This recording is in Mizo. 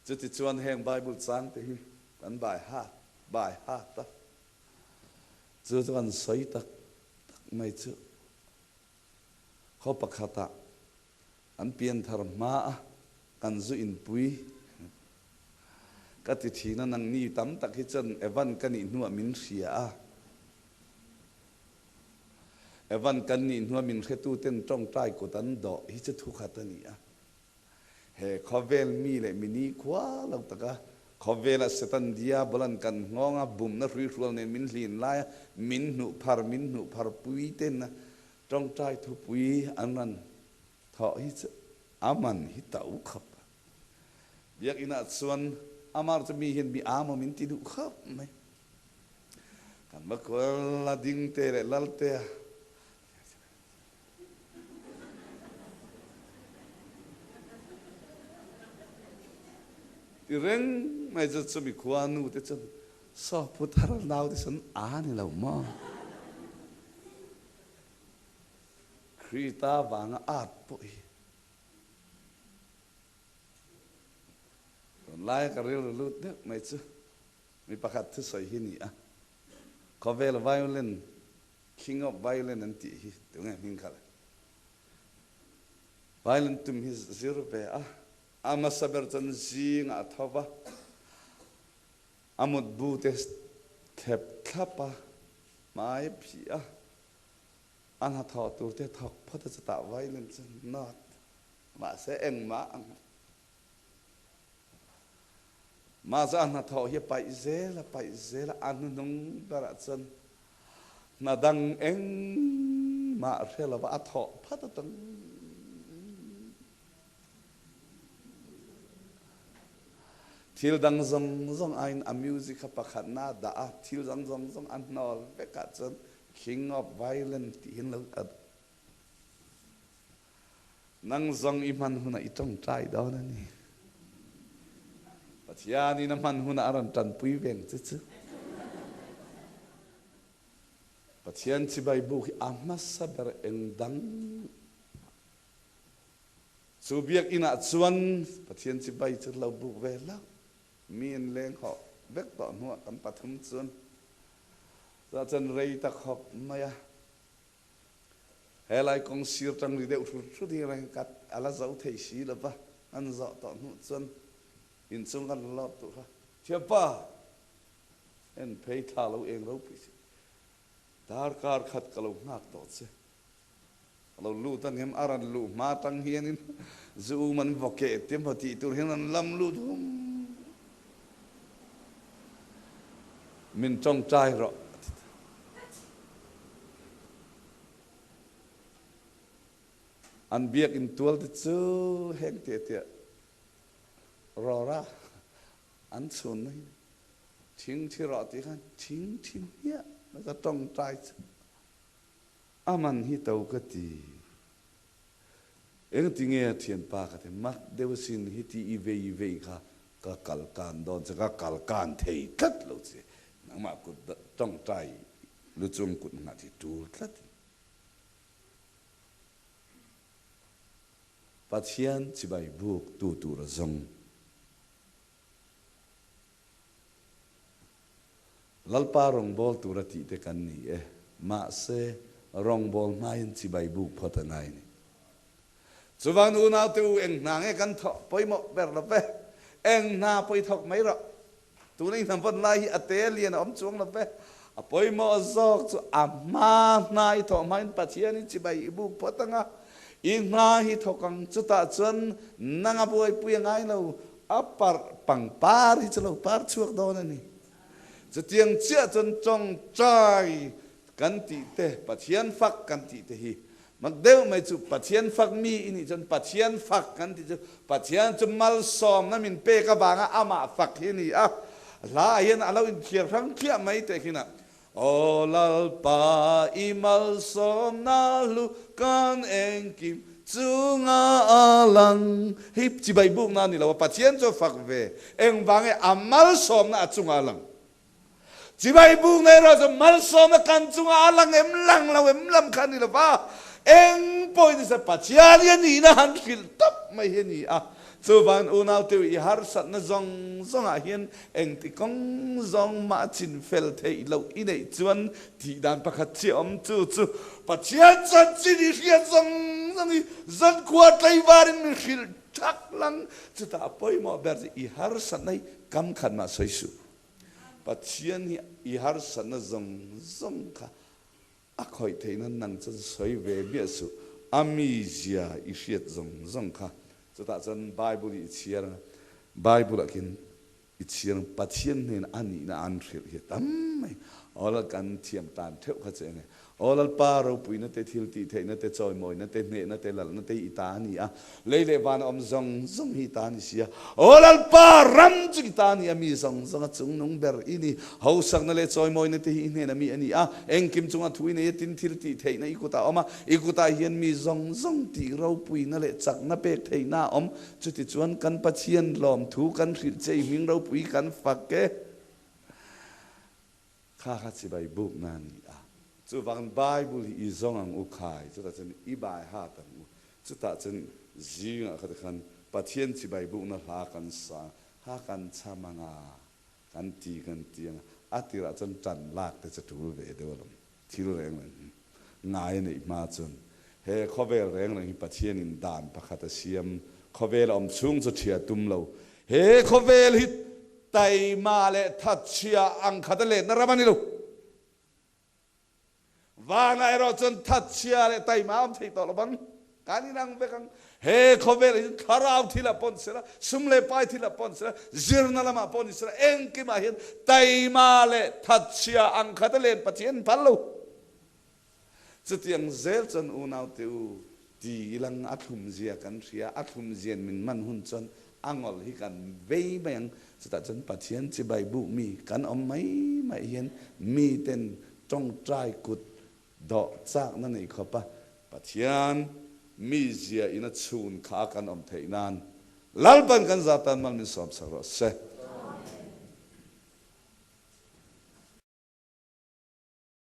Chutichuan heng Bible changte hi kan bai hat bai hat a, chu chu kan sawi tak tak mai chu khaw pakhatah an pianthar hma a kan zu inpui ka ti thin a, nangni tam tak hi chuan Evan ka nih hnuah min hria a, Evan kan nih hnuah min hretuten tawngtai kut an dawh hi chu thukhat a ni a. He khawvel mi leh mi nikhua lo taka khawvela Satan Diabolan kan nghawng a, bumna hruihrual nen min hlin lai a, min hnuh phar min hnuh phar pui ten a tawngtai thupui an rawn thawh hi chu a man hi to khawp a. Biakinah chuan amar chu mi hian mi a maw min ti duh khawp mai. Kan va kual a ding te leh lal te a. Ti reng mai chu chumi khua nu te chuan saw pu thar nau te chuan a ni lo maw? Krita vanga at pawh hi tunlai ka rilru lut deuh mai chu mi pakhat thusawi hi ni a, khawvel violin King of Violin an tih hi tunge hming kha le? Violin tum hi zir ve a, a hmasa ber chuan zingah a tho va, a mutbu te thlep thlap a, hmai a phih a, a hnathawh tur te thawk phawt a chutah violin chu note mahse engmah a nghet. Mah chu a hnathawh hi a paih zel a paih zel a, a hnuhnung berah chuan hna dang engmah hre lova a thawh phat atang thil dang zawng zawng aiin a music kha pakhatna a dah a, thil dang zawng zawng a hnawl vekah chuan King of Violin tih hin lo Nang zong i hman hunah i ṭongṭai dawn a ni. Pathian in a hman hunah a rawn ṭanpui veng che chu. Pathian chibai buk hi a hmasa ber eng dang cu biakinn ah chuan Pathian chibai cu lo buk ve lo. Mi in leng hawh vek tawh hnuah kan pathum cun cun rei tak hawp mai a. He lai kong sir ṭang ri deuh hrut hrut hi reng kat a la zo thei si lo va, an zawh tawh hnu cun inchung kan lawt tu kha thiampa en phei thla lo eng ropui si darkar khat ka lo hngak tawh che ka lo lut ang em a ran luh hma tang hian in zu um an vaw keh te maw tih tur hian an lam lut hum min ṭawngṭai rawh An biakinn tual te cu heng tiah tiah rawra an chun na hi ṭhingṭhi rawh ti khan ṭhingṭhi hmiah na ka ṭongṭai cu aman hi to ka ti. Engtinge a ṭhianpa ka ti mak deuh asin hi ti i vei i vei kha ka kal kan dawn che ka kal kan thei tlat lo che nangmah kut ṭongṭai lu chung kut nghat hi ṭul tlat in Pathian chibai buk tu tur a zawng. Lalpa rawngbâwl tura tih te kan ni e, mahse rawngbâwl hmain chibai buk phawt a ngai ni. Chuvang unaute u eng hna nge kan thawh pawimawh ber lo ve, eng hna pawh i thawk mai rawh. Tuna i hna vawn lai hi a te lian a awm chuang lo ve. A pawimawh zawk chu a hma hna i thawh hmain Pathian i chibai i buk phawt ang a, i hna hi thawk ang. Chutah chuan nang a buaipui a ngai lo, a parh pangpar hi chu lo par chhuak dawn a ni. Chutiang chiah chuan tawngtai kan tih te, Pathian fak kan tih te hi Mak deuh mai chu Pathian fak mi i nih chuan Pathian fak kan tih chu Pathian chu malsawmna min pek avanga amah fak hi a ni a. Hla ah hian a lo inthiar hrang thliah mai teh khin a, Aw Lalpa i malsawmna hlu kan engkim chunga a lang. Hei chibai bukna a ni lo a, Pathian chu a fak ve. Engvang nge a malsawmna a chunga a lang? Chibai buk nei erawh chu malsawmna kan chungah a lang em lang lo em lam kha a ni lo va, eng pawhin ni se Pathian hi a nihna han hrilh tawp mai hi a ni a. Chuvangin unaute u, i harsatna zawng zawngah hian engti kawng zawng mah chin fel theih loh i neih chuan tih dan pakhat chiah awm chu chu Pathian chanchin i hriat zawng zawng i zankhua tlaivarin min hrilh thak lang. Chutah a pawimawh ber chu i harsatna hi kam khat mah sawi suh. Pathian hi i harsatna zawng zawng kha A khawih theihna nang chuan sawi ve miah suh, a mizia i hriat zawng zawng kha. Chutah chuan Bible hi i chhiar ang a, Bible ah khian i chhiar ang, Pathian hnena a nihna an hrilh hi a tam mai. Aw lal kan thiam tan theuh kha che enge. Aw Lalpa ropuina te, thil tih theihna te, chawimawina te, hnehna te, lalna te hi i ta a ni a, lei leh van a awm zawng zawng hi i ta a ni si a. Aw Lalpa ram chu i ta a ni a, mi zawng zawng a chungnung ber i ni. Hausakna leh chawimawina te hi i hnena mi a ni a, engkim chunga thu i nei a, tin thil tih theihna i kutah a awm a, i kutah hian mi zawng zawng tih ropuina leh chakna pek theihna a awm. Chutichuan kan Pathian lawmthu kan hrilh che i hming ropui kan fak e. Kha kha chibai bukna a ni a. Chuvangin Bible hi i zawng ang u khai, chutah chuan i bai hat ang u. Chutah chuan zingah kha tikhan Pathian chibai bukna hla kan sa, ha kan cham ang a. Kan ti kan ti ang a, a tirah chuan tan lak te chu tul ve deuh alawm. Thil reng reng hi ngai a neih hma chuan he khawvel reng reng hi Pathianin dan pakhat a siam, khawvel a awm chhung chu ṭhia tum lo. He khawvel hi taima leh thatchhia ang khat a letna ram a ni lo. Vanah erawh chuan thatchhia leh taima awm thei tawh lo bang. Kan inang vek ang. He khawvel hi thlarau thil ah pawh ni sela, sum leh pai thil ah pawh ni sela, zirna lamah pawh ni sela, engkimah hian taima leh thatchhia ang khat a len Pathian phal lo. Chutiang zel chuan unaute u, ti ilang a thlumzia kan hria, a thlumzian min man hun chuan a ngawlh hi kan vei mai ang. Chutah chuan Pathian chibai buk mi kan awm mai mai hian miten tawngtai kut dawh chakna nei khawp a Pathian mizia in a chhun kha a kan awm theih nan Lalpan kan zah tan mal min sawm sak rawh se.